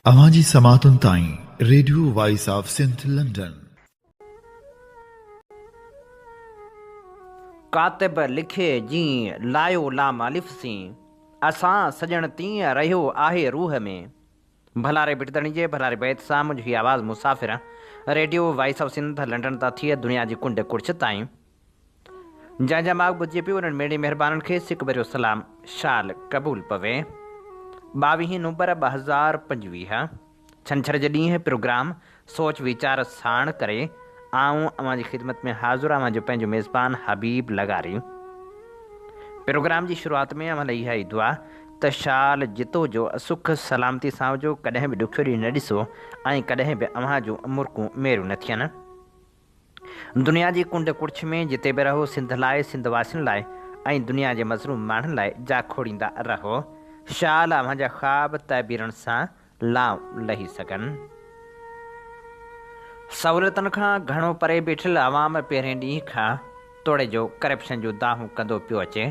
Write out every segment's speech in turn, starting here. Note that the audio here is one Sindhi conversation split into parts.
اوهان جي سماعتن تائين radio voice of Sindh London. ڪاتب لکي جيئن لايو لام الف سين، اسان سڄڻ تيئن رهيو آهي روح ۾. ڀلاري ڀٽ ڌڻي جي ڀلاري بيت سان منهنجي هي آواز مسافر radio voice of Sindh London تان ٿئي دنيا جي ڪنڊ ڪڙڇ تائين. جنهن جا ماڳ ٻڌجي پيو انهن ميڙي مهربانن کي سڪ ڀريو سلام شال قبول پوي. ٻاويهين نومبر 2025 ڇنڇر جي ڏينهن پروگرام سوچ ويچار ساڻ ڪري آئون اوهان جي خدمت ۾ حاضر اوهان جو پنهنجو ميزبان حبيب لغاري. پروگرام جي شروعات ۾ اوهان لاء اها ئي دعا ته شال جتو جو سک سلامتي سان هجو ڪڏهن به ڏکيو ڏينهن نه ڏسو ۽ ڪڏهن به اوهان جون مرڪون ميريون نه ٿين. دنيا جي ڪنڊ ڪڙڇ ۾ جتي به رهو سنڌ لاء، سنڌ واسين لاء ۽ دنيا جي مظلوم ماڻهن لاء جاکوڙيندا رهو. شال اوهان جا خواب تعبيرن سان لانء لهي سگهن. سهولتن کان گهڻو پري بيٺل عوام پهرين ڏينهن کان توڙي جو ڪرپشن جون دانهون ڪندو پيو اچي،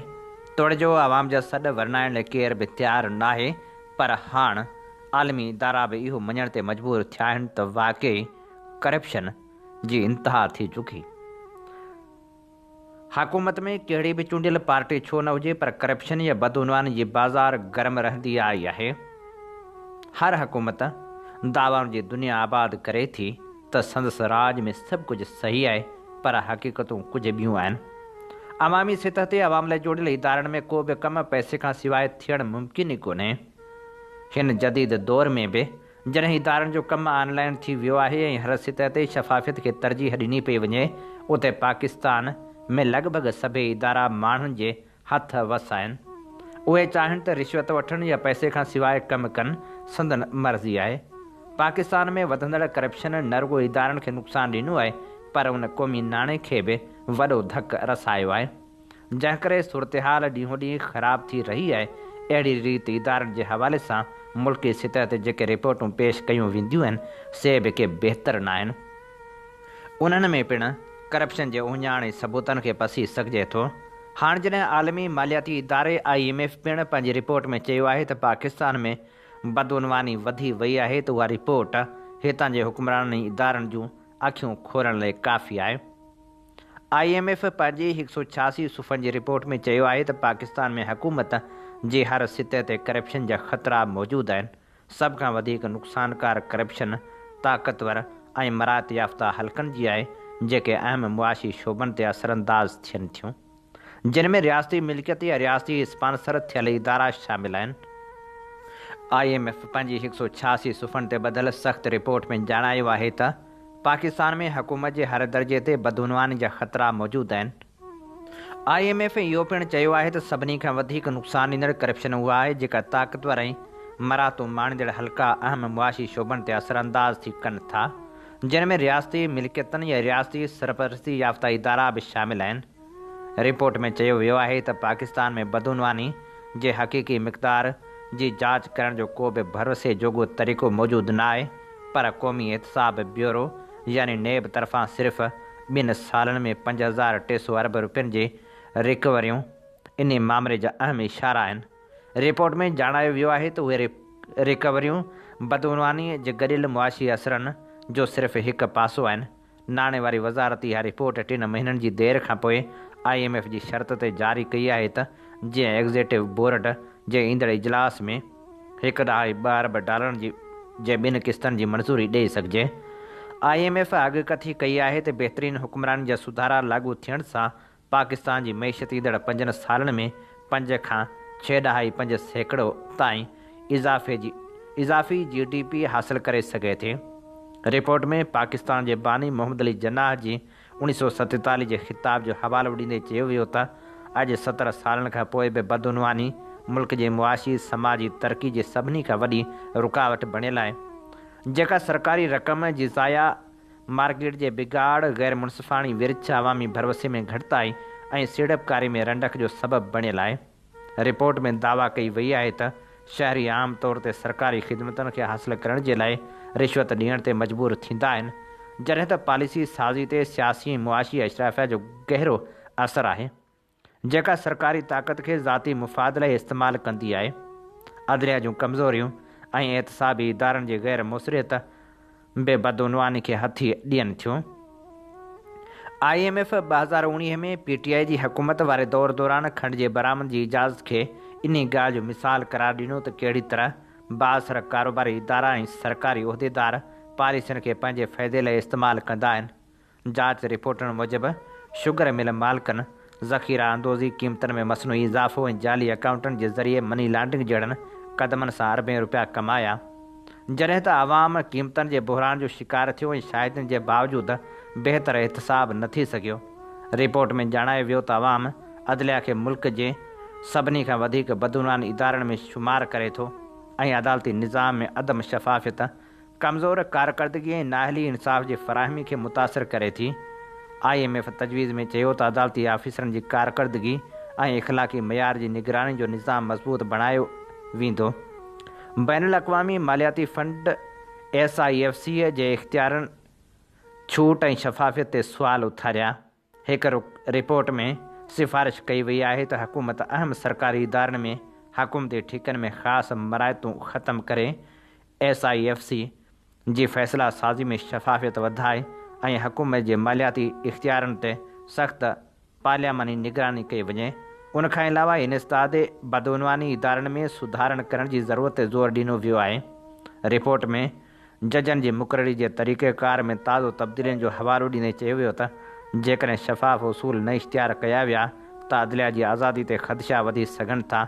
توڙي جو عوام جا سڏ ورنائڻ لاء ڪير به تيار ناهي پر هاڻ عالمي ادارا به اهو مڃڻ تي مجبور ٿيا آهن ته واقعي ڪرپشن جي انتها ٿي چڪي. حڪومت ۾ ڪهڙي به چونڊيل پارٽي ڇو نه هجي پر ڪرپشن يا بدعنواني جي بازار گرم رهندي آئي آهي. هر حڪومت دعوائن جي دنيا آباد ڪري ٿي ته سندس راڄ ۾ سڀ ڪجهه صحيح آهي پر حقيقتون ڪجهه ٻيون آهن. عوامي سطح تي عوام لاء جوڙيل ادارن ۾ ڪو به ڪم پئسي کان سواء ٿيڻ ممڪن ئي ڪونهي. هن جديد دور ۾ به جڏهن ادارن جو ڪم آن لائين ٿي ويو آهي ۽ هر سطح تي شفافيت کي ترجيح ڏني پئي وڃي اتي پاڪستان ۾ لڳ ڀڳ سڀئي ادارا ماڻهن جي هٿ وس آهن. اهي چاهين ته رشوت وٺن يا پئسي کان سواء ڪم ڪن سندن مرضي آهي. پاڪستان ۾ وڌندڙ ڪرپشن نه رڳو ادارن کي نقصان ڏنو آهي پر ان قومي ناڻي کي به وڏو ڌڪ رسايو آهي. جنهن ڪري صورتحال ڏينهون ڏينهن خراب ٿي رهي آهي، اهڙي ريت ادارن جي حوالي سان ملڪي سطح تي جيڪي رپورٽون پيش ڪيون وينديون آهن سي به ڪي بهتر ناهن، انهن ۾ پڻ ڪرپشن جي اهڃاڻ ۽ ثبوتن کي پسي سگهجي ٿو. هاڻ جڏهن عالمي مالياتي اداري I M F پڻ پنهنجي رپورٽ ۾ چيو آهي ته پاڪستان ۾ بدعنواني وڌي وئي آهي ته اها رپورٽ هتان جي حڪمرانن ۽ ادارن جون اکيون کولڻ لاء ڪافي آهي. I M F پنهنجي هڪ سئو 86 صفحن جي رپورٽ ۾ چيو آهي ته پاڪستان ۾ حڪومت جي هر سطح تي ڪرپشن جا خطرا موجود آهن، سڀ کان وڌيڪ نقصانڪار ڪرپشن طاقتور ۽ مراعت يافته حلقن جي آهي جيڪي اهم معاشي شعبن تي اثرانداز ٿين ٿيون. جن ۾ رياستي ملڪيت يا رياستي اسپانسر ٿيل ادارا شامل آهن. I M F پنهنجي هڪ سئو 86 صفحن تي ٻڌل سخت رپورٽ ۾ ڄاڻايو آهي ته پاڪستان ۾ حڪومت جي هر درجي تي بدعنواني جا خطرا موجود آهن. I M F اهو پڻ چيو آهي ته سڀني کان وڌيڪ نقصان ڏيندڙ ڪرپشن اها آهي جيڪا طاقتور ۽ مراعتون ماڻيندڙ حلقا اهم معاشي شعبن تي اثرانداز ٿي ڪن ٿا جن ۾ رياستي ملڪيتن يا رياستي سرپرستي يافته ادارا به شامل آهن. رپورٽ ۾ چيو ويو آهي ته پاڪستان ۾ بدعنواني جي حقيقي مقدار جي جاچ ڪرڻ جو ڪو به ڀروسي جوڳو طريقو موجود نه آهي پر قومي احتساب بيورو يعني نيب طرفان صرف ٻن سالن ۾ 5300 ارب رپين جي ريڪوريون انهي مامري جا اهم اشارا آهن. رپورٽ ۾ ڄاڻايو ويو آهي ته اهي ريڪوريون بدعنواني جي گڏيل معاشي اثرن جو صرف هڪ پاسو آهن. ناڻي واري وزارت اها رپورٽ ٽن مهينن جي دير کانپوء I M F جي شرط تي جاري ڪئي آهي ته جيئن ايگزيٽو بورڊ جي ايندڙ اجلاس ۾ هڪ ڏهائي ٻه ارب ڊالرن جي جي ٻن قسطن جي منظوري ڏئي سگهجي. I M F اڳڪٿي ڪئي آهي ته بهترين حڪمراني جا سڌارا لاڳو ٿيڻ سان پاڪستان جي معيشت ايندڙ پنجن سالن ۾ پنج کان ڇهه ڏهائي 5% تائين اضافي جي اضافي جي ڊي پي حاصل ڪري سگهي ٿي. رپورٽ ۾ پاڪستان جي باني محمد علي جناح جي 1947 جي خطاب جو حوالو ڏيندي چيو ويو ته اڄ 70 سالن کان پوء به بدعنواني ملڪ جي معاشي سماجي ترقي جي سڀني کان وڏي رڪاوٽ بڻيل آهي جيڪا سرڪاري رقم جي ضايع مارڪيٽ جي بگاڙ، غير منصفاڻي ورڇ، عوامي ڀروسي ۾ گهٽتائي ۽ سيڙپڪاري ۾ رنڊڪ جو سبب بڻيل آهي. رپورٽ ۾ دعويٰ ڪئي وئي آهي ته شهري عام طور تي سرڪاري خدمتن کي حاصل ڪرڻ جي لاء رشوت ڏيڻ تي مجبور ٿيندا آهن، جڏهن ته پاليسي سازي تي سياسي ۽ معاشي اشرافيه جو گهرو اثر آهي. جيڪا سرڪاري طاقت کي ذاتي مفاد لاء استعمال ڪندي آهي. عدليه جون ڪمزوريون ۽ احتسابي ادارن جي غير موثريت به بدعنواني کي هٿي ڏين ٿيون. I M F 2019 ۾ P T I جي حڪومت واري دور دوران کنڊ جي برآمد جي اجازت کي انهي ڳالهه جو مثال قرار ڏنو ته ڪهڙي طرح بااثر ڪاروباري ادارا ۽ سرڪاري عهديدار پاليسين کي پنهنجي فائدي لاء استعمال ڪندا آهن. جاچ رپورٽن موجب شگر مل مالڪن ذخيره اندوزي، قيمتن ۾ مصنوعي اضافو ۽ جعلي اڪائونٽن جي ذريعي مني لانڊرنگ جهڙن قدمن سان اربين رپيا ڪمايا. جڏهن ته عوام قيمتن جي بحران جو شڪار ٿيو ۽ شاهدين جي باوجود بهتر احتساب نه ٿي سگهيو. رپورٽ ۾ ڄاڻايو ويو ته عوام عدليه کي ملڪ جي سڀني کان وڌيڪ بدعنوان ادارن ۾ شمار ڪري ٿو ۽ عدالتي نظام ۾ عدم شفافيت، ڪمزور ڪارڪردگي ۽ نااهلي انصاف جي فراهمي کي متاثر ڪري ٿي. I M F تجويز ۾ چيو ته عدالتي آفيسرن جي ڪارڪردگي ۽ اخلاقي معيار جي نگراني جو نظام مضبوط بڻايو ويندو. بين الاقوامي مالياتي fund, S I F C, جي اختيارن ڇوٽ ۽ شفافيت تي سوال اٿاريا. هڪ رپورٽ ۾ سفارش ڪئي وئي آهي ته حڪومت اهم سرڪاري ادارن ۾ حڪومتي ٺيڪن ۾ خاص مراعتون ختم ڪري، ايس I F C جي فيصلا سازي ۾ شفافيت وڌائي ۽ حڪومت جي مالياتي اختيارن تي سخت پارلياماني نگراني ڪئي وڃي. ان کان علاوه انسداد بدعنواني ادارن ۾ سڌارن ڪرڻ جي ضرورت تي زور ڏنو ويو آهي. رپورٽ ۾ ججن جي مقرري جي طريقيڪار ۾ تازو تبديلين جو حوالو ڏيندي چيو ويو ته جيڪڏهن شفاف اصول نه اختيار ڪيا ويا ته عدليه جي آزادي تي خدشا وڌي سگهن ٿا،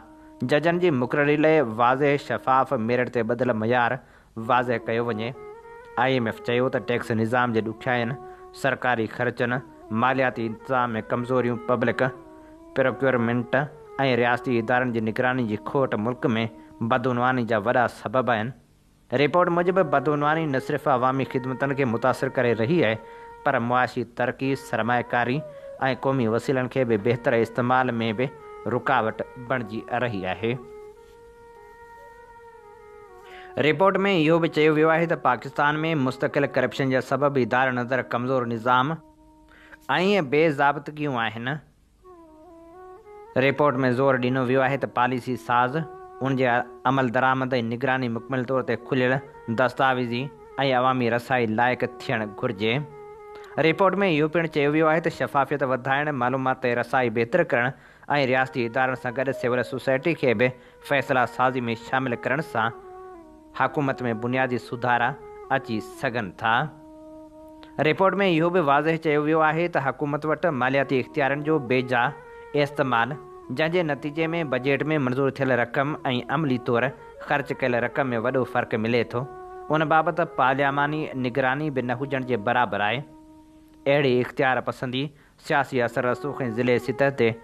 ججن جي مقرري لاء واضح، شفاف، ميرٽ تي ٻڌل معيار واضح ڪيو وڃي. I M F چيو ته ٽيڪس نظام جي ڏکيائين، سرڪاري خرچن، مالياتي انتظام ۾ ڪمزوريون، پبلڪ پروڪيورمينٽ ۽ رياستي ادارن جي نگراني جي کوٽ ملڪ ۾ بدعنواني جا وڏا سبب آهن. رپورٽ موجب بدعنواني نه صرف عوامي خدمتن کي متاثر ڪري رهي آهي پر معاشي ترقي، سرمائيڪاري ۽ قومي وسيلن کي به بهتر استعمال ۾ به رڪاوٽ بڻجي رهي آهي. رپورٽ ۾ اهو به چيو ويو آهي ته پاڪستان ۾ مستقل ڪرپشن جا سبب ادارن اندر ڪمزور نظام ۽ بي ضابطگيون آهن. رپورٽ ۾ زور ڏنو ويو آهي ته پاليسي ساز، ان جي عملدرآمد ۽ نگراني مڪمل طور تي کليل، دستاويزي ۽ عوامي رسائي لائق ٿيڻ گهرجي. رپورٽ ۾ اهو پڻ چيو ويو آهي ته شفافيت وڌائڻ، معلومات تي رسائي بهتر ڪرڻ ۽ رياستي ادارن سان گڏ سول سوسائٽي کي به فيصلا سازي ۾ شامل ڪرڻ سان حڪومت ۾ بنيادي سڌارا اچي سگهن ٿا. رپورٽ ۾ اهو به واضح چيو ويو آهي ته حڪومت وٽ مالياتي اختيارن جو بي جا استعمال جنهن جي نتيجي ۾ بجيٽ ۾ منظور ٿيل رقم ۽ عملي طور خرچ ڪيل رقم ۾ وڏو فرق ملي ٿو ان بابت پارلياماني نگراني به نه هجڻ جي برابر آهي. اهڙي اختيار پسندي سياسي اثر رسوخ ۽ ضلعي سطح تي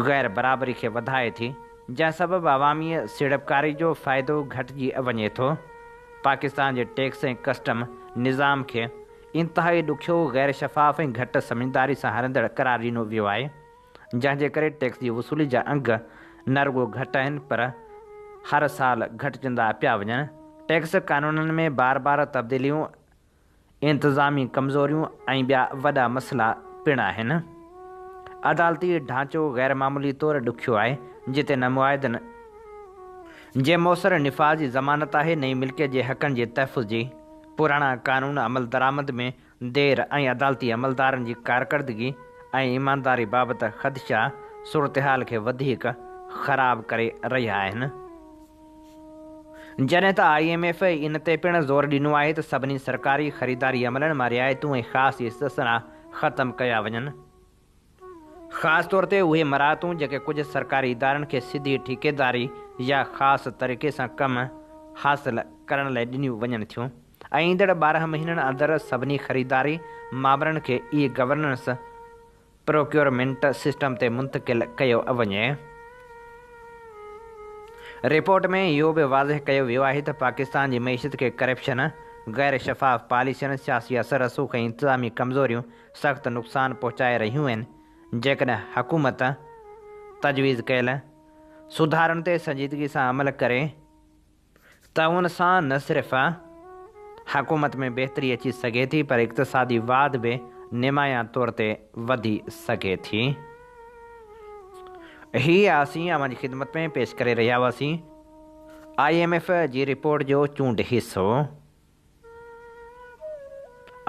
غير برابري کي وڌائي ٿي، جنهن سبب عوامي سيڙپڪاري جو فائدو گهٽجي وڃي ٿو. پاڪستان جي ٽيڪس ۽ ڪسٽم نظام کي انتهائي ڏکيو، غير شفاف ۽ گهٽ سمجهداري سان هلندڙ قرار ڏنو ويو آهي، جنهن جي ڪري ٽيڪس جي وصولي جا انگ نه رڳو گهٽ آهن پر هر سال گهٽجندا پيا وڃن. ٽيڪس قانونن ۾ بار بار تبديليون انتظامي ڪمزوريون ۽ ٻيا وڏا مسئلا پڻ آهن. عدالتي ڍانچو غير معمولي طور ڏکيو آهي، جتي نه معاهدن جي موثر نفاذ جي ضمانت آهي نه ئي ملڪيت جي حقن جي تحفظ جي. پراڻا قانون عملدرآمد ۾ دير ۽ عدالتي عملدارن جي ڪارڪردگي ۽ ايمانداري بابت خدشا صورتحال کي وڌيڪ خراب ڪري رهيا آهن. جڏهن ته I M F ان تي پڻ زور ڏنو آهي ته سڀني سرڪاري خريداري عملن مان رعايتون ۽ خاص استثنا ختم ڪيا وڃن. خاص طور تي اهي مراعتون جيڪي ڪجهه سرڪاري ادارن کي سڌي ٺيڪيداري يا خاص طريقي سان ڪم حاصل ڪرڻ لاء ڏنيون وڃن ٿيون ۽ ايندڙ 12 مهينن اندر سڀني خريداري مامرن کي اي گورننس پروڪيورمينٽ سسٽم تي منتقل ڪيو وڃي. رپورٽ ۾ اهو به واضح ڪيو ويو آهي ته پاڪستان جي معيشت کي ڪرپشن، غير شفاف پاليسين، سياسي اثر رسوخ ۽ انتظامي ڪمزوريون سخت نقصان پهچائي رهيون آهن، جيڪڏهن حڪومت تجويز ڪيل سڌارن تي سنجيدگي سان عمل ڪري ته ان سان نه صرف حڪومت ۾ بهتري اچي سگهي ٿي پر اقتصادي واڌ به نمايان طور تي وڌي سگهي ٿي. هي اسين اوهان جي خدمت ۾ پيش ڪري رهيا هئاسين. I M F جي رپورٽ جو چونڊ حصو.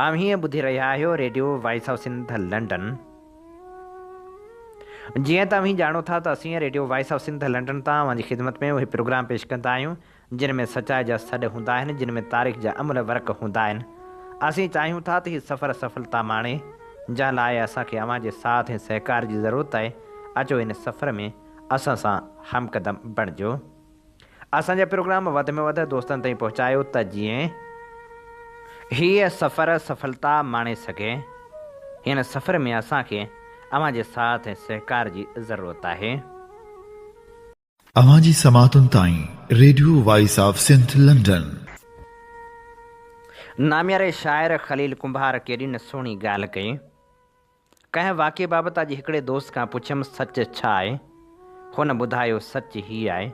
اوهين ٻڌي رهيا آهيو radio voice of Sindh London. جيئن ته اوهين ڄاڻو ٿا ته اسين radio voice of Sindh London تان اوهان جي خدمت ۾ اهي پروگرام پيش ڪندا آهيون جن ۾ سچائي جا سڏ هوندا آهن جن ۾ تاريخ جا املهه ورق هوندا آهن. اسين چاهيون ٿا ته هي سفر سڦلتا ماڻي جنهن لاء اسان کي اوهان جي ساٿ ۽ سهڪار جي ضرورت آهي. اچو هن سفر ۾ اسان سان همقدم بڻجو. اسان جا پروگرام وڌ ۾ وڌ دوستن تائين پهچايو ته جيئن هيء سفر سڦلتا ماڻي سگهي. هن سفر ۾ اسان کي اوهان جي ساٿ ۽ سهڪار جي ضرورت آهي. اوهان جي سماعتن تائين radio voice of Sindh London. نامياري شاعر خليل ڪنڀار ڪيڏي نه سهڻي ڳالهه ڪئي. ڪنهن واقعي بابت اڄ هڪڙي دوست کان پڇيم سچ ڇا آهي؟ هن ٻڌايو سچ هي آهي.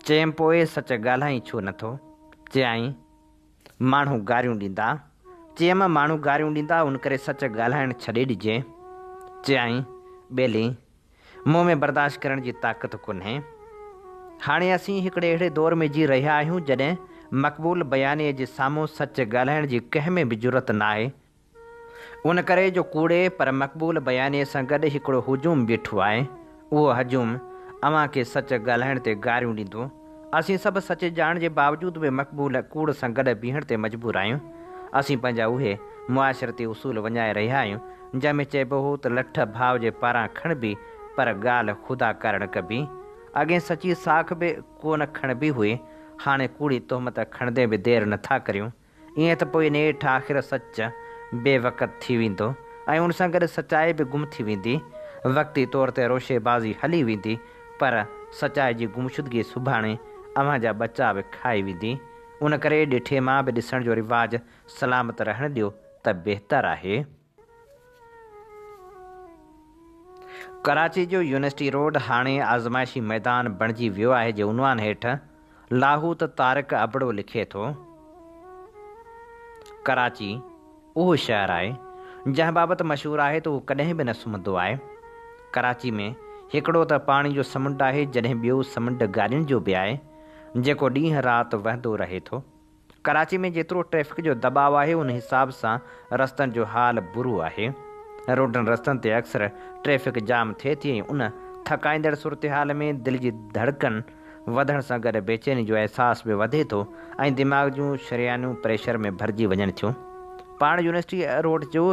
چيم پوء سچ ڳالهائين ڇو نه ٿو؟ چيائين ماڻهو گاريون ڏيندا. چيم ماڻهو گاريون ڏيندا ان ڪري سچ ڳالهائڻ ڇڏي ڏجي. چيائين ٻيلي مون ۾ برداشت ڪرڻ جي طاقت ڪونهي. هاڻي اسين هڪڙي اهڙي دور ۾ جي رهيا آهيون جڏهن مقبول بيانيي جي سامهون سچ ڳالهائڻ جي ڪنهن ۾ به جرئت ناهي. ان ڪري جو ڪوڙي پر مقبول بيانيي سان گڏ هڪڙو هجوم بيٺو آهي. اهو هجوم اوهان کي سچ ڳالهائڻ تي گاريون ڏيندو. اسين سڀ سچ ڄاڻڻ جي باوجود به مقبول ڪوڙ سان گڏ بيهڻ تي مجبور آهيون. اسين پنهنجا اهي معاشرتي اصول وڃائي رهيا آهيون، جنهن ۾ چئبو هو ته لٺ ڀاء جي پاران کڻبي پر ڳالهه خدا ڪارڻ ڪبي. اڳين سچي ساک به ڪو نه کڻبي هئي، هاڻي ڪوڙي تهمت کڻندي به دير نه ٿا ڪريون. ائين ته پوء نيٺ آخر سچ بي وقعت ٿي ويندو ۽ ان سان گڏ سچائي به گم ٿي ويندي. وقتي طور تي روشي بازي هلي ويندي پر سچائي جي گمشدگي سڀاڻي اوهان جا ٻچا به کائي ويندي. ان ڪري ڏٺي مان به ڏسڻ جو رواج سلامت رهڻ ڏيو ته بهتر آهي. ڪراچي جو يونيورسٽي روڊ هاڻي آزمائشي ميدان بڻجي ويو آهي جي عنوان هيٺ لاهوت طارق ابڙو لکي ٿو، ڪراچي اهو شهر آهي، جنهن بابت مشهور آهي ته اهو ڪڏهن به نه سمهندو آهي. ڪراچي ۾ هڪڙو ته پاڻي جو سمنڊ آهي جڏهن ٻيو سمنڊ گاڏين جو به آهي، جيڪو ڏينهن رات وهندو رهي ٿو. ڪراچي ۾ جيترو ٽريفڪ جو دٻاء آهي ان حساب سان رستن جو حال برو آهي. روڊن رستن تي اڪثر ٽريفڪ جام ٿئي ٿي ۽ ان ٿڪائيندڙ صورتحال ۾ دل جي ڌڙڪن وڌڻ سان گڏ بيچيني جو احساس به وڌي ٿو ۽ دماغ جون شريانيون پريشر ۾ ڀرجي وڃن ٿيون. پاڻ يونيورسٽي روڊ جو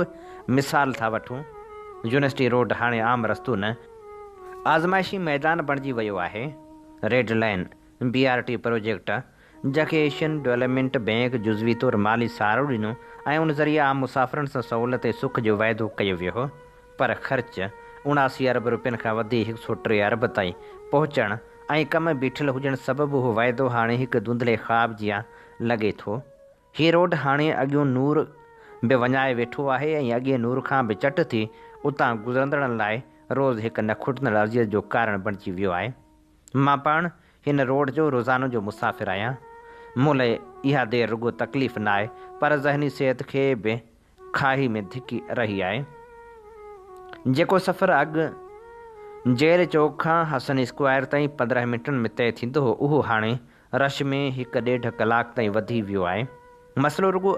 مثال ٿا وٺون. يونيورسٽي روڊ هاڻي عام رستو نه آزمائشي ميدان بڻجي ويو آهي. Red line, B R T project, جنهن کي ايشين ڊولپمينٽ بئنڪ جزوي طور مالي سهارو ڏنو ۽ ان ذريعي عام مسافرن سان سهولت ۽ سک جو واعدو ڪيو ويو هو پر خرچ 79 ارب روپين کان وڌي 103 ارب تائين پهچڻ ۽ ڪم بيٺل هجڻ سبب اهو واعدو هاڻي هڪ ڌنڌلي خواب جيان لڳي ٿو. هي روڊ هاڻي اڳيون نور به وڃائي ويٺو آهي ۽ اڳئين نور کان به چٽ ٿي اتان گذرندڙن لاء روز هڪ نه کٽندڙ اذيت جو ڪارڻ بڻجي ويو آهي. مان پاڻ هن روڊ جو روزانو جو مسافر آهيان. مون لئه اها دير رڳو تڪليف نه آهي پر ذهني صحت کي به کاهي ۾ ڌڪي رهي آهي. جيڪو سفر اڳ جيل چوڪ کان حسن اسڪوائر تائين 15 منٽن ۾ طئي ٿيندو هو اهو هاڻي رش ۾ هڪ ڏيڍ ڪلاڪ تائين وڌي ويو آهي. مسئلو رڳو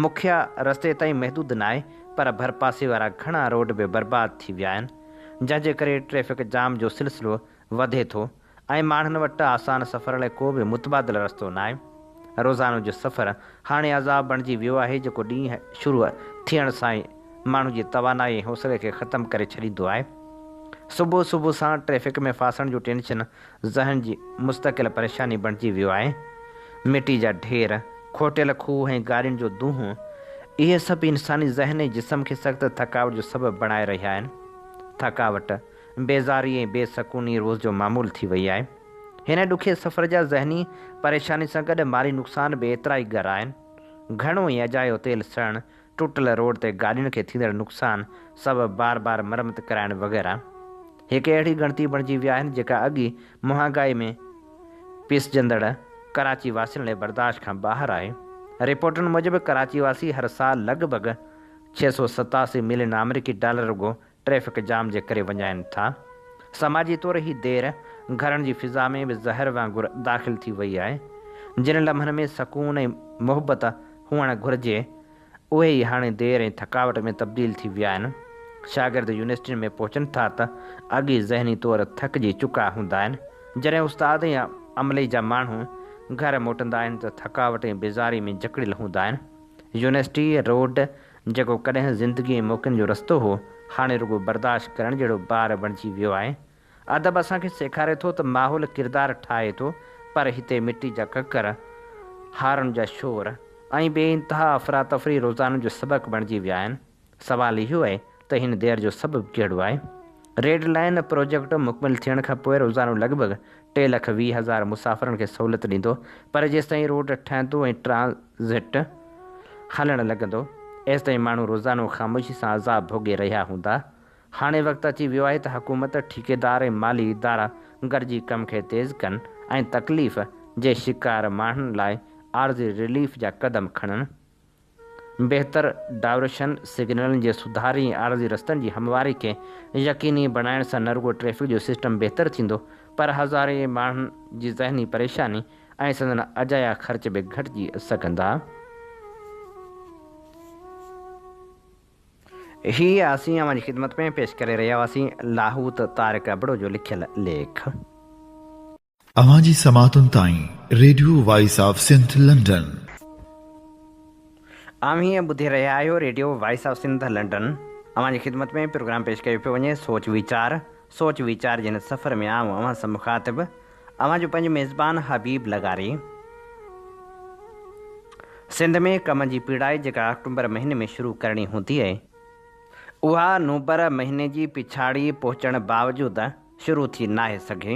مکيه رستي تائين محدود ناهي پر ڀرپاسي وارا گهڻا روڊ به برباد ٿي ويا آهن جنهن جي ڪري ٽريفڪ جام جو سلسلو وڌي ٿو ۽ ماڻهن وٽ آسان سفر لاء ڪو به متبادل رستو ناهي. روزانو جو سفر هاڻي عذاب بڻجي ويو آهي جيڪو ڏينهن شروع ٿيڻ سان ئي ماڻهو جي توانائي ۽ حوصلي کي ختم ڪري ڇڏيندو آهي. صبح صبح سان ٽريفڪ ۾ ڦاسڻ جو ٽينشن ذهن جي مستقل پريشاني بڻجي ويو آهي. مٽي جا ڍير، کوٽيل کوهه ۽ گاڏين جو دونهون، اهي سڀ انساني ذهن ۽ جسم کي سخت ٿڪاوٽ جو سبب بڻائي رهيا آهن. ٿڪاوٽ، بيزاري ۽ بي سڪوني روز جو معمول ٿي وئي آهي. هن ڏکي سفر جا ذهني پريشاني سان گڏ مالي نقصان به ايترا ئي ڳرا آهن. گهڻو ۽ اجايو تيل سڙڻ، ٽٽل روڊ تي گاڏين کي ٿيندڙ نقصان سبب بار بار مرمت ڪرائڻ وغيره هڪ اهڙي ڳڻتي بڻجي ويا آهن جيڪا اڳ ئي مهانگائي ۾ پيسجندڙ ڪراچي واسين لاء برداشت کان ٻاهر آهي. رپورٽن موجب ڪراچي واسي هر سال لڳ ڀڳ 687 ملين آمريڪي ڊالر رڳو ٽريفڪ جام جي ڪري وڃائين ٿا. سماجي طور هي دير گهرن جي فضا ۾ به زهر وانگر داخل ٿي وئي آهي. جن لمحن ۾ سڪون ۽ محبت هئڻ گهرجي، اهي ئي هاڻي دير ۽ ٿڪاوٽ ۾ تبديل ٿي ويا آهن. شاگرد يونيورسٽين ۾ پهچن ٿا ته اڳ ئي ذهني طور ٿڪجي چڪا هوندا آهن. جڏهن استاد ۽ عملي جا ماڻهو گهر موٽندا آهن ته ٿڪاوٽ ۽ بيزاري ۾ جڪڙيل هوندا آهن. يونيورسٽي روڊ جيڪو ڪڏهن زندگي ۽ موقعن جو رستو هو، هاڻي رڳو برداشت ڪرڻ جهڙو بار بڻجي ويو آهي. ادب اسان کي سيکاري ٿو ته ماحول ڪردار ٺاهي ٿو، پر هتي مٽي جا ڪڪر، هارن جا شور ۽ بي انتها افراتفري روزانو جو سبق بڻجي ويا آهن. سوال اهو آهي ته هن دير جو سبب ڪهڙو آهي؟ ريڊ لائين پروجيڪٽ مڪمل ٿيڻ کان پوء روزانو لڳ ڀڳ ٽي لک 20,000 مسافرن کي سهولت ڏيندو پر جيستائين روڊ ٺهندو ۽ ٽرانزٽ هلڻ لڳندو ايستائين ماڻهو روزانو خاموشي سان عذاب ڀوڳي رهيا هوندا. هاڻي وقت اچي ويو آهي ته حڪومت، ٺيڪيدار ۽ مالي ادارا گڏجي ڪم کي تيز ڪن ۽ تڪليف جي شڪار ماڻهن لاء عارضي رليف جا قدم کڻن. بهتر ڊائورشن سگنلن جي سڌاري ۽ عارضي رستن جي همواري کي يقيني بڻائڻ سان نه رڳو ٽريفڪ جو سسٽم بهتر ٿيندو پر هزارين ماڻهن جي ذهني پريشاني ۽ سندن اجايا خرچ به گهٽجي سگهندا. هي اسين اوهان جي خدمت ۾ پيش ڪري رهيا هئاسين لاهوت طارق ابڙو جو لکيل ليک. اوهان جي سماعتن تائين radio voice of Sindh London. اوهين ٻڌي رهيا آهيو radio voice of Sindh London. اوهان جي خدمت ۾ پروگرام پيش ڪيو پيو وڃي سوچ ويچار. سوچ ويچار جي هن سفر ۾ آئون اوهان سان مخاطب اوهان جو پنهنجو ميزبان حبيب لغاري. سنڌ ۾ ڪم جي پيڙائي جيڪا آڪٽومبر مهيني ۾ شروع ڪرڻي هوندي اهي اها نومبر مهيني جي پڇاڙي پهچڻ باوجود شروع ٿي ناهي سگهي.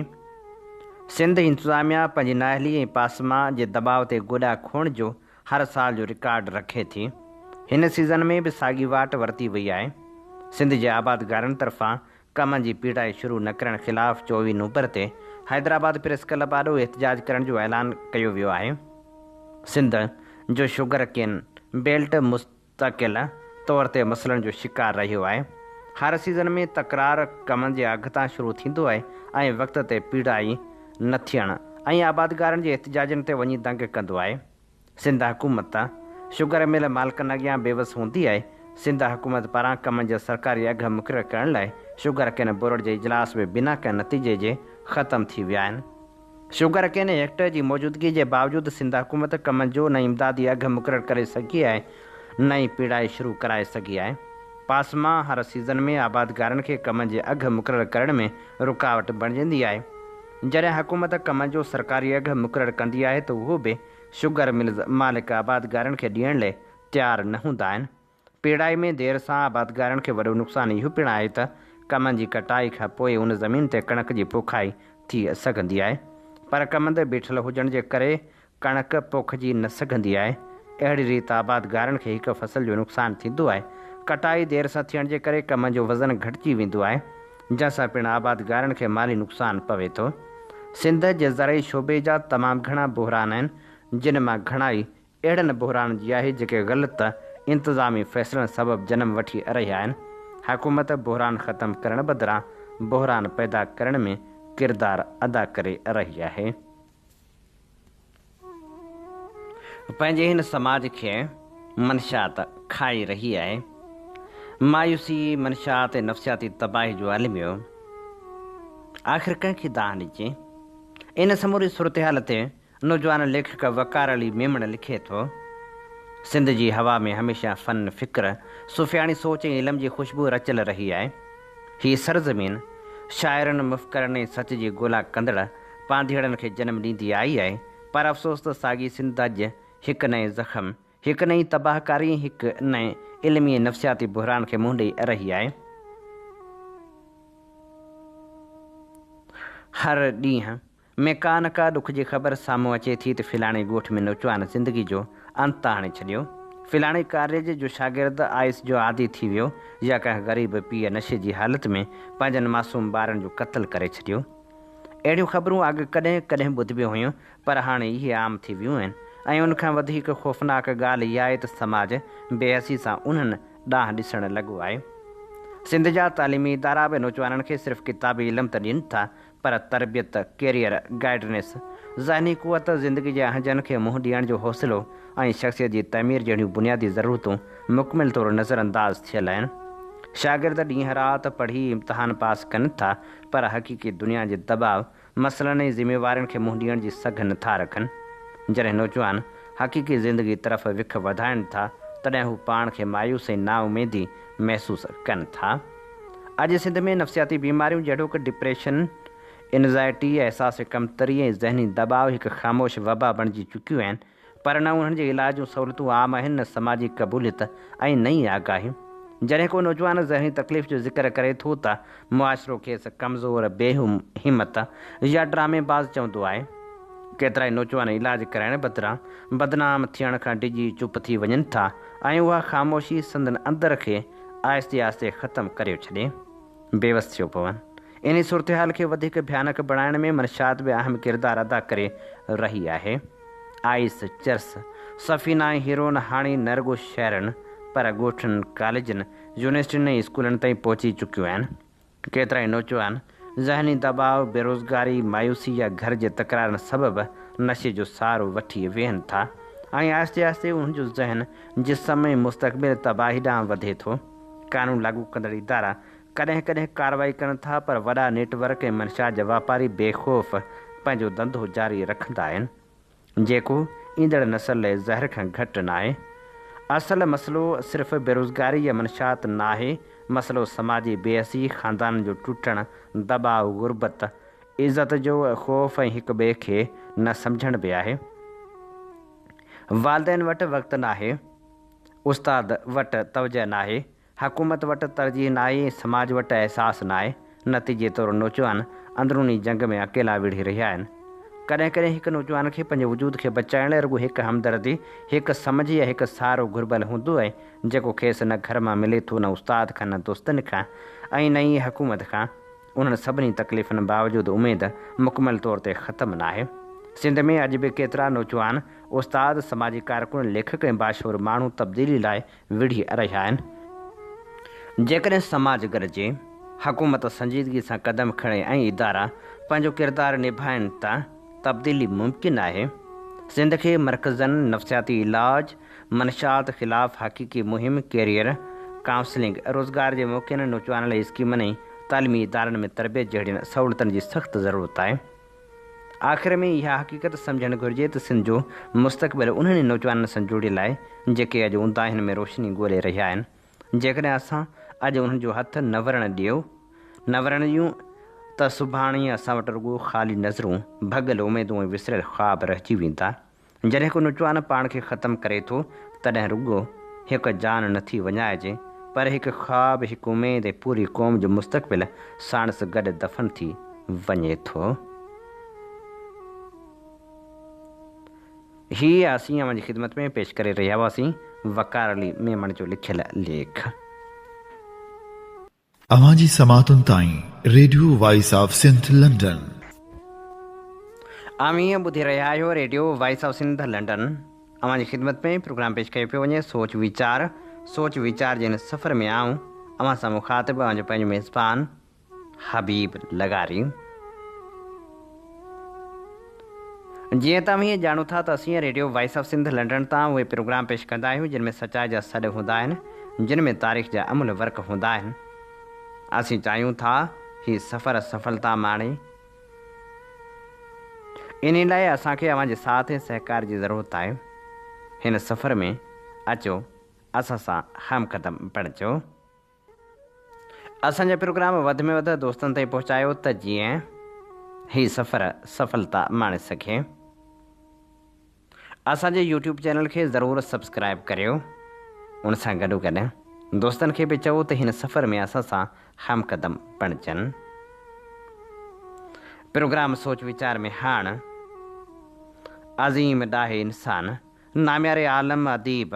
سنڌ انتظاميا پنهنجي نااهلي ۽ پاسما جي دٻاء تي گوڏا کوڻ جو هر سال جو رڪارڊ رکي ٿي. هن سيزن ۾ به ساڳي واٽ ورتي وئي آهي. سنڌ جي آبادگارن طرفان ڪمن جي پيڙائي شروع نه ڪرڻ خلاف 24 نومبر تي حيدرآباد پريس ڪلب آڏو احتجاج ڪرڻ جو اعلان ڪيو ويو آهي. سنڌ جو شگر ڪين بيلٽ مستقل طور تي مسئلن جو شڪار رهيو آهي. هر سيزن ۾ تڪرار ڪمند جي اگهه تان شروع ٿيندو آهي ۽ وقت تي پيڙائي نه ٿيڻ ۽ آبادگارن جي احتجاجن تي وڃي دنگ ڪندو آهي. سنڌ حڪومت شگر مل مالڪن اڳيان بيوس هوندي آهي. سنڌ حڪومت پاران ڪمند جا سرڪاري اگهه مقرر ڪرڻ لاء شگر ڪين بورڊ جي اجلاس به بنا ڪنهن نتيجي جي ختم ٿي ويا آهن. شگر ڪين ايڪٽ جي موجودگي جي باوجود سنڌ حڪومت ڪمن جو نه امدادي اگهه مقرر ڪري سگهي آهي نه ئي پيڙائي شروع ڪرائي سگهي آهي. پاسما هر سيزن ۾ آبادگارن کي ڪمن جي اگهه مقرر ڪرڻ ۾ رڪاوٽ بڻجندي آهي. جڏهن حڪومت ڪمن جو سرڪاري اگهه مقرر ڪندي آهي ته اهو به شگر ملز مالڪ آبادگارن کي ڏيڻ لئي تيار نه هوندا آهن. پيڙائي ۾ دير سان آبادگارن کي وڏو نقصان اهو پڻ آهي ته ڪمند جي ڪٽائي کان پوء ان زمين تي ڪڻڪ جي پوکائي ٿي سگهندي آهي پر ڪمند بيٺل هجڻ جي ڪري ڪڻڪ پوکجي نه سگهندي آهي. اهڙي ريت آبادگارن کي هڪ فصل جو نقصان ٿيندو آهي. ڪٽائي دير سان ٿيڻ جي ڪري ڪمند جو وزن گهٽجي ويندو آهي جنهن سان پڻ آبادگارن کي مالي نقصان پوي ٿو. سنڌ جي زرعي شعبي جا تمام گهڻا بحران آهن جن مان گهڻائي اهڙن بحرانن جي آهي جيڪي غلط انتظامي فيصلن سبب جنم وٺي رهيا آهن، حڪومت بحران ختم ڪرڻ بدران بحران پيدا ڪرڻ ۾ ڪردار ادا ڪري رهي آهي. پنهنجي هن سماج کي منشيات کائي رهي آهي، مايوسي، منشيات ۽ نفسياتي تباهي جو الميو، آخر ڪنهن کي دانهن ڏجي؟ ان سموري صورتحال تي نوجوان ليکڪ وقار علي ميمڻ لکي ٿو، سنڌ جي هوا ۾ هميشه فن، فڪر، صوفياڻي سوچ ۽ علم جي خوشبوء رچيل رهي آهي. هي سرزمين شاعرن، مفڪرن ۽ سچ جي ڳولا ڪندڙ پانڌيئڙن کي جنم ڏيندي آئي آهي، پر افسوس ته ساڳي سنڌ اڄ هڪ نئين زخم، هڪ نئين تباهڪاري ۽ هڪ نئين علمي ۽ نفسياتي بحران کي منهن ڏئي رهي آهي. هر ڏينهن ۾ ڪا نه ڪا ڏک جي خبر سامهون اچي ٿي ته فلاڻي ڳوٺ ۾ نوجوان زندگي جو انت آڻي ڇڏيو، فلاڻي ڪاليج جو شاگرد آئس جو عادي ٿي ويو يا ڪنهن غريب پيء نشي جي حالت ۾ پنهنجن معصوم ٻارن جو قتل ڪري ڇڏيو. اهڙيون خبرون اڳ ڪڏهن ڪڏهن ٻڌبيون هيون پر هاڻي اهي عام ٿي ويون آهن ۽ ان کان وڌيڪ خوفناڪ ڳالهه اها آهي ته سماج بيحسي سان انهن ڏانهن ڏسڻ لڳو آهي. سنڌ جا تعليمي ادارا به نوجوانن کي صرف ڪتابي علم ته ڏين ٿا پر تربيت، ڪيريئر گائيڊنس، ذهني قوت، زندگي جي اهنجن کي منهن ڏيڻ جو حوصلو ۽ شخصيت جي تعمير جهڙيون بنيادي ضرورتون مڪمل طور نظرانداز ٿيل آهن. شاگرد ڏينهن رات پڙهي امتحان پاس ڪن ٿا، پر حقيقي دنيا جي دٻاء، مسئلن ۽ ذميوارين کي منهن ڏيڻ جي سگهه نٿا رکن. جڏهن نوجوان حقيقي زندگي طرف وک وڌائن ٿا، تڏهن هو پاڻ کي مايوس ۽ نااميدي محسوس ڪن ٿا. اڄ سنڌ ۾ نفسياتي بيماريون جهڙوڪ ڊپريشن، انزائٽي، احساس ڪمتري ۽ ذهني دٻاء هڪ خاموش وبا بڻجي چڪيون آهن، پر نه انهن جي علاج جون سهولتون عام آهن، نه سماجي قبوليت ۽ نه ئي آگاهي. جڏهن ڪو نوجوان ذهني تڪليف جو ذڪر ڪري ٿو ته معاشرو کيس ڪمزور، بي همت يا ڊرامي باز چوندو آهي. ڪيترائي نوجوان علاج ڪرائڻ بدران بدنام ٿيڻ کان ڊڄي چپ ٿي وڃن ٿا ۽ اها خاموشي سندن اندر کي آهستي آهستي ختم ڪريو ڇڏي. بيوس ٿيو پون. انهي صورتحال کي وڌيڪ ڀيانڪ بڻائڻ ۾ منشيات به اهم ڪردار ادا ڪري رهي آهي. آئيس، چرس، سفينا ۽ هيروئن هاڻي نه رڳو شهرن پر ڳوٺن، ڪاليجن، يونيورسٽين ۽ اسڪولن تائين پهچي چڪيون آهن. ڪيترائي نوجوان ذهني دٻاء، بيروزگاري، مايوسي يا گهر جي تڪرارن سبب نشي جو سهارو وٺي ويهن ٿا ۽ آهستي آهستي انهن جو ذهن، جسم ۽ مستقبل تباهي ڏانهن وڌي ٿو. قانون لاڳو ڪندڙ ادارا ڪڏهن ڪڏهن ڪارروائي ڪن ٿا پر وڏا نيٽ ورڪ ۽ منشيات جا واپاري بي خوف پنهنجو ڌنڌو جاري رکندا آهن. جيڪو ايندڙ نسل لاء زهر کان گهٽ ناهي. اصل مسئلو صرف بيروزگاري يا منشيات ناهي، مسئلو سماجي بي حسي، خاندانن جو ٽٽڻ، دٻاء، غربت، عزت جو خوف ۽ هڪ ٻئي کي نه سمجهڻ به آهي. والدين وٽ وقت ناهي، استاد وٽ توجهه ناهي، حڪومت وٽ ترجيح ناهي ۽ سماج وٽ احساس ناهي، نتيجي طور نوجوان اندروني جنگ ۾ اڪيلا وڙهي رهيا آهن. ڪڏهن ڪڏهن هڪ نوجوان کي پنهنجي وجود کي بچائڻ لاء رڳو هڪ همدردي، هڪ سمجهه يا هڪ سهارو گهربل هوندو آهي، جيڪو کيس نه گهر مان ملي ٿو، نه استاد کان، نه دوستن کان ۽ نه ئي حڪومت کان. انهن سڀني تڪليفن باوجود اميد مڪمل طور تي ختم ناهي. سنڌ ۾ اڄ به ڪيترا نوجوان، استاد، سماجي ڪارڪن، ليکڪ ۽ باشعور ماڻهو تبديلي لاء وڙهي رهيا آهن. جيڪڏهن سماج گڏجي، حڪومت سنجيدگي سان قدم کڻي ۽ ادارا پنهنجو ڪردار نڀائين ته تبديلي ممڪن آهي. سنڌ کي مرڪزن، نفسياتي علاج، منشيات خلاف حقيقي مهم، ڪيريئر ڪائونسلنگ، روزگار جي موقعن، نوجوانن لاء اسڪيمن ۽ تعليمي ادارن ۾ تربيت جهڙين سهولتن جي سخت ضرورت آهي. آخر ۾ اها حقيقت سمجهڻ گهرجي ته سنڌ جو مستقبل انهن ئي نوجوانن سان جڙيل آهي، جيڪي اڄ اونداهين ۾ روشني ڳولي رهيا آهن. جيڪڏهن اسان اڄ انهن جو هٿ نه ورڻ ڏيو، نه ورڻ ڏيون ته سڀاڻي اسان وٽ رڳو خالي نظرون، ڀڳل اميدون ۽ وسريل خواب رهجي ويندا. جڏهن ڪو نوجوان پاڻ کي ختم ڪري ٿو، تڏهن رڳو هڪ جان نٿي وڃائجي، پر هڪ خواب، هڪ اميد ۽ پوري قوم جو مستقبل ساڻس گڏ دفن ٿي وڃي ٿو. هي اسين اوهان جي خدمت ۾ پيش ڪري رهيا هئاسين وقار علي ميمڻ جو لکيل ليک. اوهان جي سماعتن تائين radio voice of Sindh London. اوهين ٻڌي رهيا آهيو radio voice of Sindh London. اوهان جي خدمت ۾ پروگرام پيش ڪيو پيو وڃي سوچ ويچار. سوچ ويچار جي هن سفر ۾ آئون اوهان سان مخاطب اوهان جو پنهنجو ميزبان حبيب لغاري. جيئن ته اوهين ڄاڻو ٿا ته اسين radio voice of Sindh London تان اهي پروگرام پيش ڪندا آهيون جن ۾ سچائي جا سڏ هوندا آهن، جن ۾ تاريخ جا املهه ورق هوندا آهن. اسين چاهيون ٿا هي سفر سڦلتا ماڻي. انهي لاء اسان کي اوهان جي ساٿ ۽ سهڪار جي ضرورت آهي. هن سفر ۾ اچو اسان سان هم قدم بڻجو. اسان جا پروگرام وڌ ۾ وڌ دوستن تائين پهچايو ته جيئن هي سفر سڦلتا ماڻي سگهي. اسان جي يوٽيوب چينل کي ضرور سبسڪرائب ڪريو ان سان گڏو گڏ دوستن کي به چئو ته هن سفر ۾ اسان سان هم قدم بڻجن. پروگرام سوچ ويچار ۾ هاڻ عظيم ڏاهي انسان نامياري عالم اديب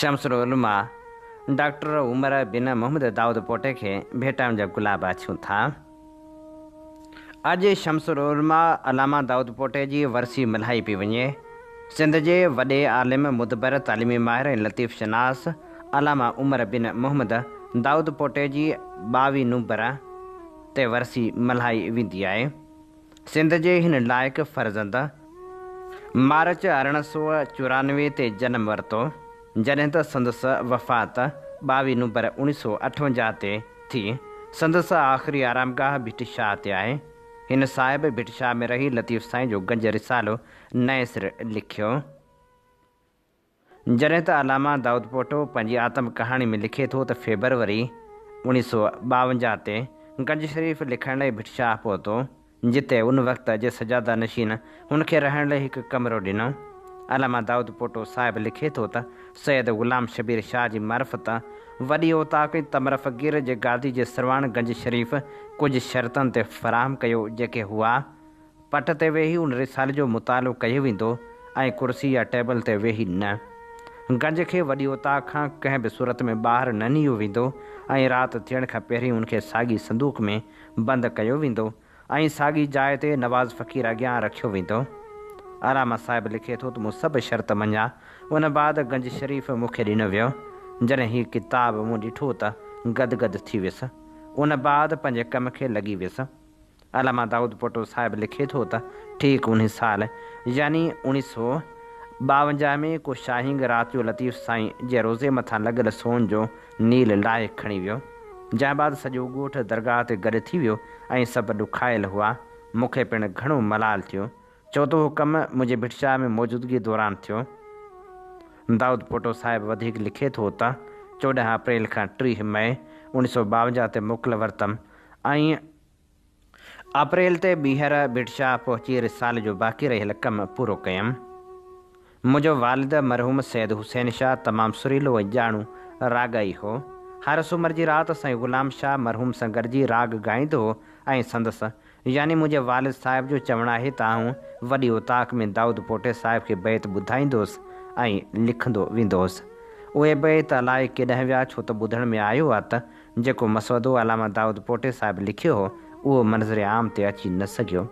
شمس العلماء ڊاڪٽر عمر بن محمد دائود پوٽي کي ڀيٽائن جا گلاب آڇيون ٿا. اڄ شمس العلماء علامه دائود پوٽي جي ورسي ملهائي پئي وڃي. سنڌ جي وڏي عالم، مدبر، تعليمي ماهر ۽ لطيف شناس علامه عمر بن محمد دائود پوٽي جي ٻاويهه نومبر، تي ورسي ملهائي ويندي آهي. سنڌ جي هن لائق فرزند مارچ 1894 تي جنم ورتو، جڏهن ته سندس وفات 22 نومبر 1958 تي ٿي. سندس آخري آرامگاهه ڀٽ شاهه تي آهي. هن صاحب ڀٽ شاهه ۾ رهي لطيف سائين جو گنج رسالو نئين سر لکيو. جڏهن ته علامه دائود پوٽو پنهنجي آتم ڪهاڻي ۾ لکي ٿو ته فيبروري 1952 تي گنج شريف لکڻ لئي ڀٽ شاهه پهتو، جتي ان وقت جي سجاده نشين هن کي رهڻ لئي هڪ ڪمرو ڏنو. علامه دائود پوٽو صاحب لکي ٿو ته سيد غلام شبير شاهه جي معرفت وڏي اوطاق ۽ تمرفقير جي گادي جي سرواڻ گنج شريف ڪجهه شرطن تي فراهم ڪيو جيڪي هئا، پٽ تي ويهي ان رسالي جو مطالعو ڪيو ويندو ۽ ڪرسي يا ٽيبل تي ويهي نه. گنج کي وڏي اوطاق کان ڪنهن به صورت ۾ ٻاهر نه نيو ويندو ۽ رات ٿيڻ کان پهرين ان کي ساڳي صندوق ۾ بند ڪيو ويندو ۽ ساڳي جاء تي نواز فقير اڳيان رکيو ويندو. علامه صاحب لکي ٿو ته مون سڀ شرط مڃيا. ان بعد گنج شريف مون کي ڏنو ويو. جڏهن هي ڪتاب مون ڏٺو ته گد گد ٿي ويس. ان بعد پنهنجي ڪم کي لڳي ويس. علامه دائود پوٽو صاحب لکي ٿو ته ٺيڪ انهي سال يعني 1952 ۾ ڪو شاهينگ رات جو لطيف سائين جي روضي مٿان لڳل سون جو نيل لاهي کڻي ويو. جنهن بعد سڄو ڳوٺ درگاهه تي گڏ ٿي ويو ۽ سڀ ڏکايل هئا. مون کي پڻ گهڻو ملال ٿيو. ڇو ته اهو ڪم منهنجي ڀٽ شاهه ۾ موجودگي دوران ٿيو. دائود پوٽو صاحب وڌيڪ لکي ٿو ته 14 اپريل کان 30 مئي 1952 تي موڪل ورتم ۽ اپريل تي ٻيهر ڀٽ شاهه پهچي رسالي جو باقي رهيل ڪم پورو ڪيم. منهنجو والد مرحوم سيد حسين شاهه تمام سريلو ۽ ڄاڻو راڳائي هو. هر سومر جي رات سائين غلام شاهه مرحوم سان گڏجي راڳ ڳائيندو هو ۽ سندس يعني منهنجي والد صاحب جو چوڻ آهي ته آئون وڏي اوطاق ۾ دائود پوٽي صاحب کي بيت ٻڌائيندو هوس ۽ لکندو ويندو هوس. اهي بيت الائي ڪيڏانهن ويا ڇو ته ٻڌڻ ۾ آيو آ ته جيڪو مسودو علامه دائود پوٽي صاحب لکيو هو، اهو منظر عام تي اچي نه سگهيو.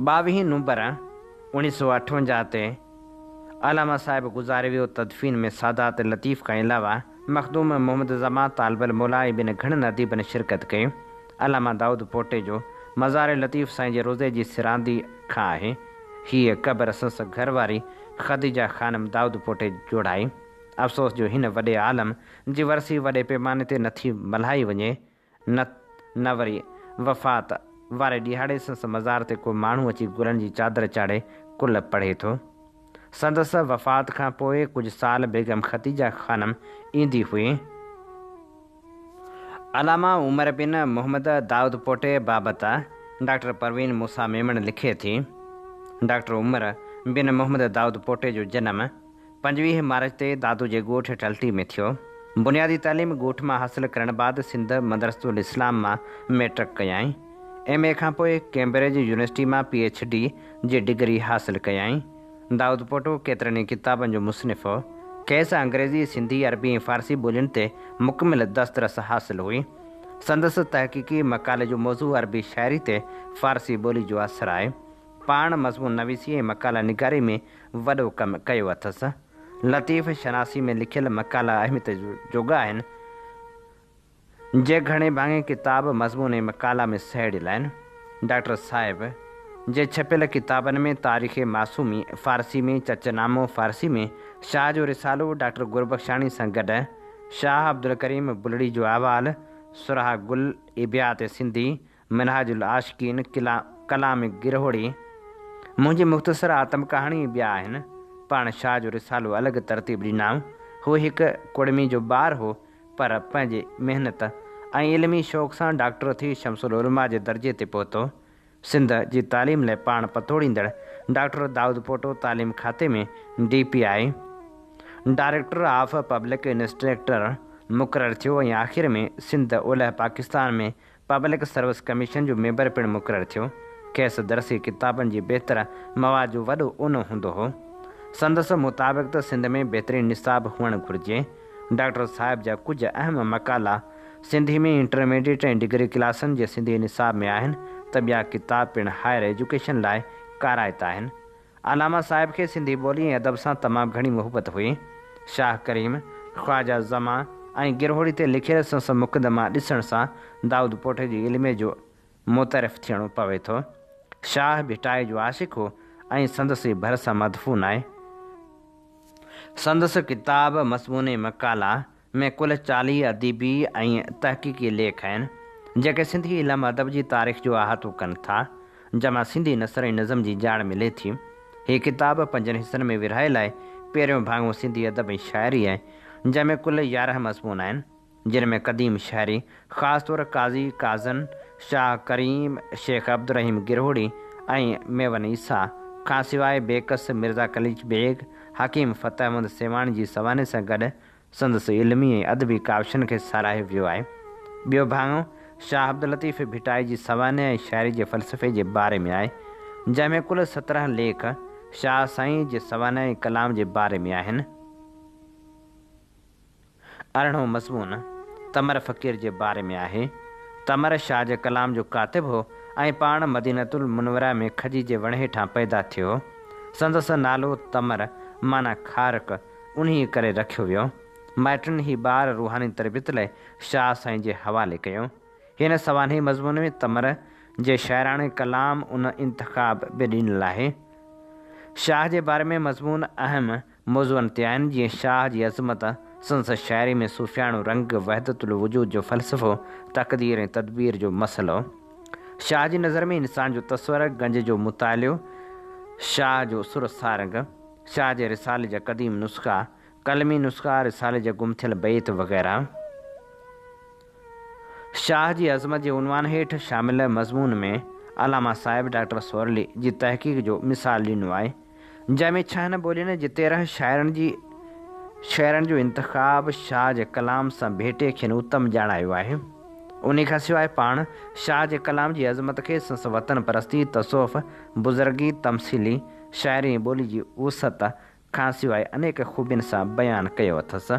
ٻاويهين نومبر 1958 تي علامه صاحب گذاري ويو. تدفين ۾ سادات لطيف کان علاوه مخدوم محمد زمان طالب الموليٰ ۽ ٻين گهڻن اديبن شرڪت ڪئي. علامه دائود پوٽي جو مزار لطيف سائين جي روضي جي سراندي کان آهي. هيء قبر سندس گهر واري خديجه خانم دائود پوٽي جوڙائي. افسوس جو هن وڏي عالم جي ورسي وڏي پيماني تي نٿي ملهائي وڃي، نه نه وري وفات واري ڏهاڙي سندس مزار تي ڪو ماڻهو اچي گلن جي چادر چاڙهي قل پڙهي ٿو. سندس وفات کان پوء ڪجهه سال بيگم خديجه خانم ايندي هئي. علامه عمر بن محمد دائود پوٽي بابت ڊاڪٽر پروين موسيٰ ميمڻ لکي ٿي، ڊاڪٽر عمر بن محمد دائود پوٽي جو جنم 25 مارچ تي دادو جي ڳوٺ ٽلٽي ۾ ٿيو. بنيادي تعليم ڳوٺ مان حاصل ڪرڻ بعد سنڌ مدرسة الاسلام مان مئٽرڪ ڪيائين. ايم اي کان پوء ڪئمبرج يونيورسٽي مان پي ايڇ ڊي جي ڊگري حاصل ڪيائين. دائود پوٽو ڪيترن ئي ڪتابن جو مصنف هو. کيس انگريزي، سنڌي، عربي ۽ فارسي ٻولين تي مڪمل دسترس حاصل هئي. سندس تحقيقي مقالي جو موضوع عربي شاعري تي فارسي ٻولي جو اثر آهي. پاڻ مضمون نويسي ۽ مقالا نگاري ۾ وڏو ڪم ڪيو اٿس. لطيف شناسي ۾ لکيل مقالا اهميت جوڳا آهن. جي گهڻي ڀاڱي ڪتاب، مضمون ۽ مقالا ۾ سهيڙيل آهن. ڊاڪٽر صاحب جي ڇپيل ڪتابن ۾ تاريخ معصومي، فارسي ۾، چچ نامو، فارسي ۾، شاهه جو رسالو، ڊاڪٽر گربخشاڻي سان گڏ، شاهه عبدالڪريم بلڙي جو احوال، سرها گل، ابيات سنڌي، منهاج العاشقين، ڪلام گرهوڙي، منهنجي مختصر آتم ڪهاڻي ۽ ٻيا آهن. پاڻ شاهه جو رسالو الڳ ترتيب ڏنائون. هو هڪ ڪڙمي جو ٻار هو، پر پنهنجي محنت ۽ علمي شوق سان ڊاڪٽر ٿي شمس العلماء جي درجي تي پهتو. سنڌ جي تعليم لاء پاڻ پتوڙيندڙ ڊاڪٽر دائود پوٽو تعليم کاتي ۾ D P I, director of public instructor, مقرر ٿيو ۽ آخر ۾ سنڌ اولهه پاڪستان ۾ پبلڪ سروس ڪميشن جو ميمبر پڻ مقرر ٿيو. کيس درسي ڪتابن جي بهتر مواد جو وڏو اونو هوندو هو. سندس مطابق ته سنڌ ۾ بهترين نصاب هئڻ گهرجي. ڊاڪٽر صاحب جا ڪجهه اهم مقالا سنڌي ۾ انٽرميڊيٽ ۽ ڊگري ڪلاسن جي سنڌي نصاب ۾ آهن ته ٻيا ڪتاب پڻ هائر ايجوڪيشن لاء ڪارائتا آهن. علامه صاحب کي سنڌي ٻولي ۽ ادب سان تمام گهڻي محبت هئي. شاهه ڪريم، خواجه زمان ۽ گرهوڙي تي لکيل سندس مقدما ڏسڻ سان دائود پوٽي جي علميت جو معترف ٿيڻو پوي ٿو. شاهه ڀٽائي جو عاشق هو ۽ سندس ئي ڀرسان مدفون آهي. سندس ڪتاب مضموني مقالا ۾ ڪل 40 اديبي ۽ تحقيقي ليک آهن، جيڪي سنڌي علم ادب جي تاريخ جو احاطو ڪن ٿا، جنهن مان سنڌي نثر ۽ نظم جي ڄاڻ ملي ٿي. هي ڪتاب پنجن حصن ۾ ورهايل آهي. پهريون ڀاڱو سنڌي ادب ۽ شاعري آهي، جنهن ۾ ڪل 11 مضمون آهن، جن ۾ قديم شاعري، خاص طور قاضي قاضن، شاهه ڪريم، شيخ عبدالرحيم گرهوڙي ۽ ميون عيسيٰ کان سواء بيڪس، مرزا قليچ بيگ، حڪيم فتح محمد سيوهاڻي جي سوانح سان گڏ سندس علمي ۽ ادبي ڪاوشن کي ساراهيو ويو آهي. ٻيو ڀاڱو شاهه عبداللطيف ڀٽائي جي سوانح ۽ شاعري جي فلسفي جي باري ۾ آهي، جنهن ۾ ڪل 17 ليک شاهه سائين جي سوانح ۽ ڪلام جي باري ۾ آهن. ارڙهون مضمون تمر فقير جي باري ۾ آهي. تمر شاهه جي ڪلام جو ڪاتب هو ۽ پاڻ مدينة المنوره ۾ کجي جي وڻ هيٺان پيدا ٿيو هو. سندس نالو تمر معنيٰ کارڪ انهيء ڪري رکيو ويو. مائٽن هي ٻار روحاني تربيت لاء شاهه سائين جي حوالي ڪيو. هن سوانحي مضمون ۾ تمر جي شاعراڻي ڪلام ان انتخاب به ڏنل آهي. شاهه جي باري ۾ مضمون اهم موضوعن تي آهن، جيئن شاهه جي عظمت، سندس شاعري ۾ صوفياڻو رنگ، وحدت الوجود جو فلسفو، تقدير ۽ تدبير جو مسئلو. شاهه جي نظر ۾ انسان جو تصور، گنج جو مطالعو، شاهه جو سر سارنگ، شاهه جي رسالي جا قديم نسخا، قلمي نسخا، رسالي جا گم ٿيل بيت وغيره. شاهه جي عظمت جي عنوان هيٺ شامل مضمون ۾ علامه صاحب ڊاڪٽر سورلي جي تحقيق جو مثال ڏنو آهي، جنهن ۾ ڇهن ٻولين جي 13 شاعرن جي شعرن جو انتخاب شاهه جي ڪلام سان ڀيٽي کين اتم ڄاڻايو آهي. انهي کان سواء پاڻ شاهه جي ڪلام جي عظمت کي سندس وطن پرستي، تصوف، بزرگي، تمثيلي شاعري ۽ ٻولي جي وسعت کان سواء انيڪ خوبين سان بيان ڪيو اٿس.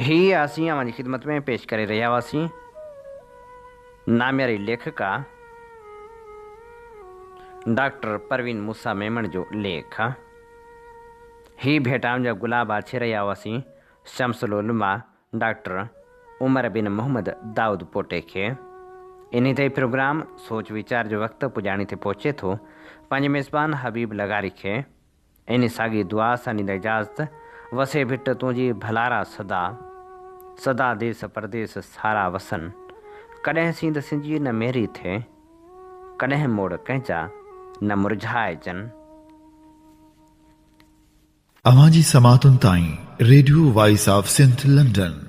هي اسين اوهان جي خدمت ۾ پيش ڪري رهيا هئاسين نامياري ليکڪا ڊاڪٽر پروين موسيٰ ميمڻ جو ليک. هي ڀيٽائن جا گلاب آڇي رهيا هئاسين شمس العلماء ڊاڪٽر عمر بن محمد دائود پوٽي کي. انهي تي پروگرام سوچ ويچار جو وقت پڄاڻي تي پهچي ٿو. پنهنجي ميزبان حبيب لغاري کي انهي ساڳي دعا سان ڏيندا اجازت، وسي ڀٽ تنهنجي ڀلارا سدا، سدا ديس پرديس سارا وسن، ڪڏهن سينڌ سنجي نه ميري ٿئي، ڪڏهن موڙ ڪنهن جا نه مرجهائجن. اوهان جي سماعتن تائين radio voice of Sindh London.